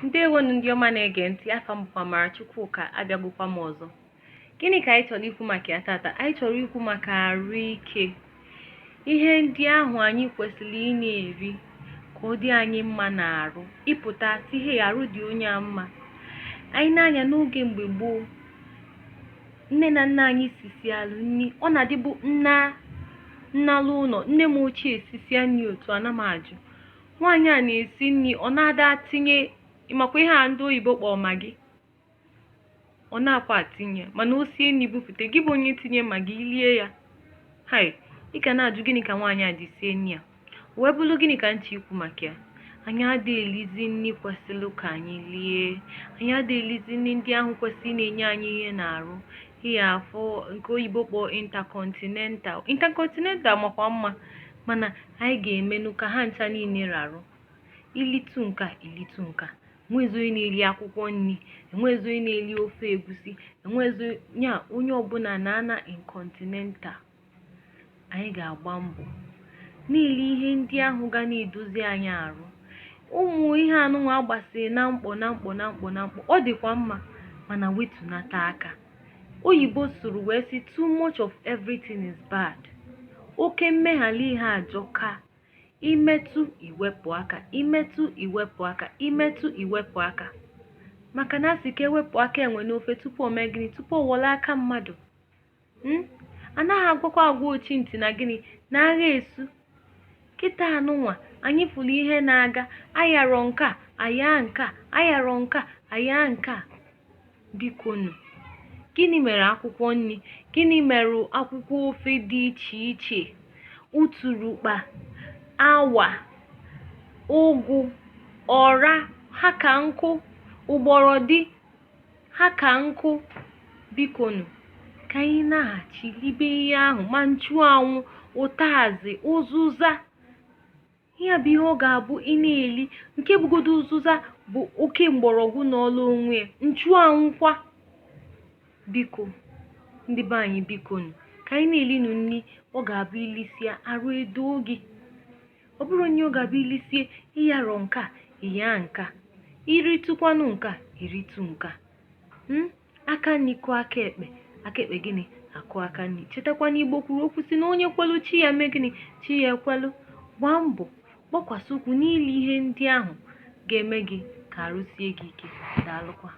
Ndewonu ndị ọma na-ege ntị. Afa m bụkwa Amara Chukwuka, abịagokwa m ọzọ. Gịnị ka anyị chọrọ ikwu maka ya tata? Anyị chọrọ ikwu maka arụ ike, ihe ndị ahụ anyị kwesịrị ị na-eri ka ọ dị anyị mma n'arụ. Ịpụta sị, "Hey, arụ dị onye a mma." Anyị na-anya n'oge mgbe gboo, nne na nna anyị sisialụ nri, ọ na-adịbụ nna nnalụ ụlọ nne m ochie esisia nri otu ana m ajụ nwaanyị a na-esi nri, ọ na-ada tinye ịmakwa ihe a ndị oyibo kpọọ Maggi, ọ na-akwa atinye, mana o sie nri bupute gị bụ onye tinye Maggi, ilie ya, hai, ị ga na-ajụ gịnị ka nwaanyị a ji sie nri a. Wee bụrụ gịnị ka nche ikwu maka ya? Anyị ada elizi nri kwesịrị ka anyị lie. Anyị ada elizi nri ndị ahụ kwesịrị na-enye anyị ihe n'arụ. Ihe afọ nke oyibo kpọọ Intercontinental, Intercontinental makwa mma, mana anyị ga-emenụ ka ha ncha niile rarụ. Ilitu nka, ilitu nka, enwezi onye na-eri akwụkwọ nri, enwezi onye na-eri ofe egusi, enwezi nya onye ọbụla na-ana incontinental. Anyị ga-agba mbọ niile ihe ndị ahụ ga na-edozi anyị arụ. Ụmụ ihe anụnwa agbasịrị na mkpọ na mkpọ na mkpọ na mkpọ, ọ dịkwa mma, mana wetunata aka. Oyibo sụrụ wee sị, "Too much of everything is bad." Oke mmeghalị ihe ajọka. Imetụ iwepụ aka, imetụ iwepụ aka, imetụ iwepụ aka, maka na asị ka ewepụ aka enwe n'ofe tupu o mee gịnị? Tupu o were aka mmadụ. Anaghị agwakwa agwa ochi ntị na gịnị na agha esu kịta anụnwa. Anyị fụrụ ihe na-aga, ayarọ nke a, aya nke a, ayarọ nke a, aya nke a. Bikonu, gịnị mere akwụkwọ nri? Gịnị mere akwụkwọ ofe dị iche iche, uturukpa, awa, ụgụ, ọra, ha ka nkụ, ụgbọrọdị, ha ka nkụ? Bikonu, ka anyị na-aghachi libe ihe ahụ, ma nchụanwụ, ụtazị, ụzụza. Ihe a bụ ihe ọ ga-abụ ị na-eli. Nke bụgodo ụzụza bụ oke mgbọrọgwụ n'ọlụ onwe ya, nchụanwụ kwa. Biko, ndị be anyị, bikonu, ka anyị na-elinu nri ọ ga-abụ ilisie arụ edo gị. Ọ bụrụ onye ọ ga-abụ ilisie ịyarọ nke a, ịya nke a, iritụkwanụ nke a, iritu nke a. Aka nri kụọ aka ekpe, aka ekpe gịnị akụ aka nri. Chetakwa na Igbo kwuru okwu si na onye kwelu chi ya mee gịnị? Chi ya ekwelu. Gbaa mbọ gbakwasị ụkwụ n'ili ihe ndị ahụ ga-eme gị ka arụ sie gị ike. Daalụkwa.